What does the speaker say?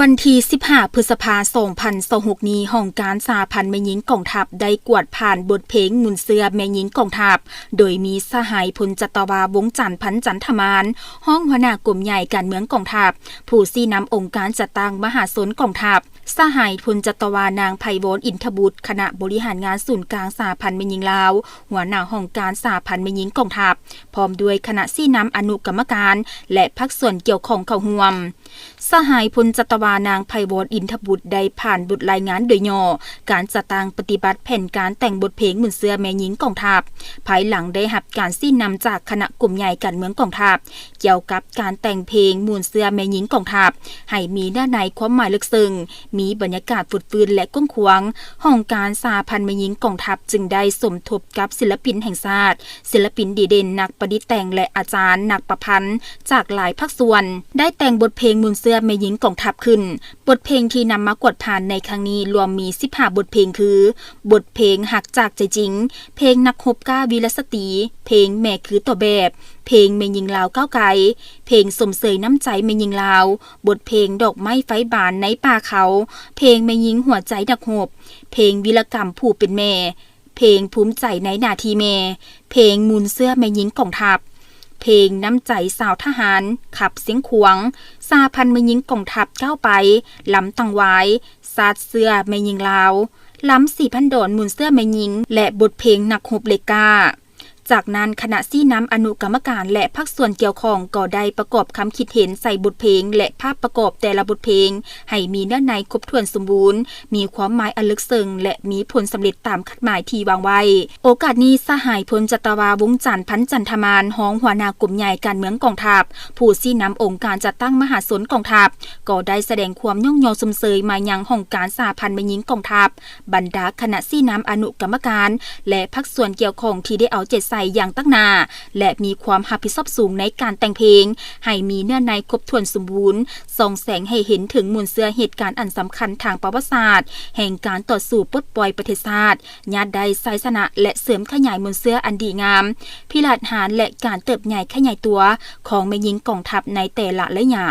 ວັນທີສິບຫ້າ ພຶດສະພາ ສອງພັນຊາວຫົກນີ້, ຫ້ອງການສະຫະພັນແມ່ຍິງກອງທັບ ໄດ້ກວດຜ່ານບົດເພງໝູນເຊື້ອແມ່ຍິງກອງທັບ, ໂດຍມີສະຫາຍພົນຈັດຕະວາ ວົງຈັນ ພັນຈັນທະມານ, ຮອງຫົວໜ້າກົມໃຫຍ່ການເມືອງກອງທັບ, ຜູ້ຊີ້ນຳອົງການຈັດຕັ້ງມະຫາຊົນກອງທັບ, ສະຫາຍພົນຈັດຕະວາ ນາງ ໄພວອນ ອິນທະບຸດ, ຄະນະບໍລິຫານງານສູນກາງສະຫະພັນແມ່ຍິງລາວ, ຫົວໜ້າຫ້ອງການສະຫະພັນແມ່ຍິງກອງທັບ, ພ້ອມດ້ວຍຄະນະຊີ້ນຳອະນຸກຳມະການ ແລະ ພາກສ່ວນກ່ຽວຂ້ອງເຂົ້າຮ່ວມ. ສະຫາຍພົນຈັດຕະວາ ນາງ ໄພວອນ ອິນທະບຸດ ໄດ້ຜ່ານບົດລາຍງານໂດຍຫຍໍ້ ການຈັດຕັ້ງປະຕິບັດແຜນການແຕ່ງບົດເພງໝູນເຊື້ອແມ່ຍິງກອງທັບ, ພາຍຫຼັງໄດ້ຮັບການຊີ້ນຳຈາກຄະນະກົມໃຫຍ່ການເມືອງກອງທັບ, ກ່ຽວກັບການແຕ່ງເພງໝູນເຊື້ອແມ່ຍິງກອງທັບ ໃຫ້ມີເນື້ອໃນຄວາມໝາຍເລິກເຊິ່ງ, ມີບັນຍາກາດຟົດຟື້ນ ແລະ ກວ້າງຂວາງ. ຫ້ອງການສະຫະພັນແມ່ຍິງກອງທັບ ຈຶ່ງໄດ້ສົມທົບກັບສິນລະປິນແຫ່ງຊາດ, ສິນລະປິນດີເດັ່ນ, ນັກປະດິດແຕ່ງ ແລະ ອາຈານນັກປະພັນຈາກຫຼາຍພາກສ່ວນ ໄດ້ແຕ່ງບົດເພງໝູນເຊື້ອແມ່ຍິງກອງທັບຂຶ້ນ. ບົດເພງທີ່ນຳມາກວດຜ່ານໃນຄັ້ງນີ້ລວມມີສິບຫ້າບົດເພງຄື ບົດເພງຮັກຈາກໃຈຈິງ, ເພງນັກຮົບກ້າວີລະສະຕີ, ເພງແມ່ຄືຕົວແບບ, ເພງແມ່ຍິງລາວກ້າວໄກ, ເພງຊົມເຊີຍນ້ຳໃຈແມ່ຍິງລາວ, ບົດເພງດອກໄມ້ໄຟບານໃນປ່າເຂົາ, ເພງແມ່ຍິງຫົວໃຈນັກຮົບ, ເພງວິລະກຳຜູ້ເປັນແມ່, ເພງພູມໃຈໃນໜ້າທີ່ແມ່, ເພງໝູນເຊື້ອແມ່ຍິງກອງທັບ, ເພງນ້ຳໃຈຊາວທະຫານຂັບຊຽງຂວາງ, ສະຫະພັນແມ່ຍິງກອງທັບກ້າວໄປ, ລຳຕັງຫວາຍ, ຊາດເຊື້ອແມ່ຍິງລາວ, ລຳສີພັນດອນໝູນເຊື້ອແມ່ຍິງ ແລະ ບົດເພງນັກຮົບເຫຼັກກ້າ. ຈາກນັ້ນ, ຄະນະຊີ້ນຳອະນຸກຳມະການ ແລະ ພາກສ່ວນກ່ຽວຂ້ອງກໍໄດ້ປະກອບຄຳຄິດເຫັນໃສ່ບົດເພງ ແລະ ພາບປະກອບແຕ່ລະບົດເພງ ໃຫ້ມີເນື້ອໃນຄົບຖ້ວນສົມບູນ, ມີຄວາມໝາຍອັນເລິກເຊິ່ງ ແລະ ມີຜົນສຳເລັດຕາມຄາດໝາຍທີ່ວາງໄວ້. ໂອກາດນີ້, ສະຫາຍພົນຈັດຕະວາ ວົງຈັນ ພັນຈັນທະມານ, ຮອງຫົວໜ້າກົມໃຫຍ່ການເມືອງກອງທັບ, ຜູ້ຊີ້ນຳອົງການຈັດຕັ້ງມະຫາຊົນກອງທັບ, ກໍໄດ້ສະແດງຄວາມຍ້ອງຍໍຊົມເຊີຍມາຍັງຫ້ອງການສະຫະພັນແມ່ຍິງກອງທັບ, ບັນດາຄະນະຊີ້ນຳອະນຸກຳມະການ ແລະ ພາກສ່ວນກ່ຽວຂ້ອງທີ່ໄດ້ເອົາໃຈໃສ່ຢ່າງຕັ້ງໜ້າ ແລະ ມີຄວາມຮັບຜິດຊອບສູງໃນການແຕ່ງເພງ ໃຫ້ມີເນື້ອໃນຄົບຖ້ວນສົມບູນ, ສ່ອງແສງໃຫ້ເຫັນເຖິງມູນເຊື້ອເຫດການອັນສຳຄັນທາງປະຫວັດສາດ ແຫ່ງການຕໍ່ສູ້ປົດປ່ອຍປະເທດຊາດ, ຍາດໄດ້ໄຊຊະນະ ແລະ ເສີມຂະຫຍາຍມູນເຊື້ອອັນດີງາມ, ພິລາດຫານ ແລະ ການເຕີບໃຫຍ່ຂະຫຍາຍຕົວຂອງແມ່ຍິງກອງທັບໃນແຕ່ລະໄລຍະ.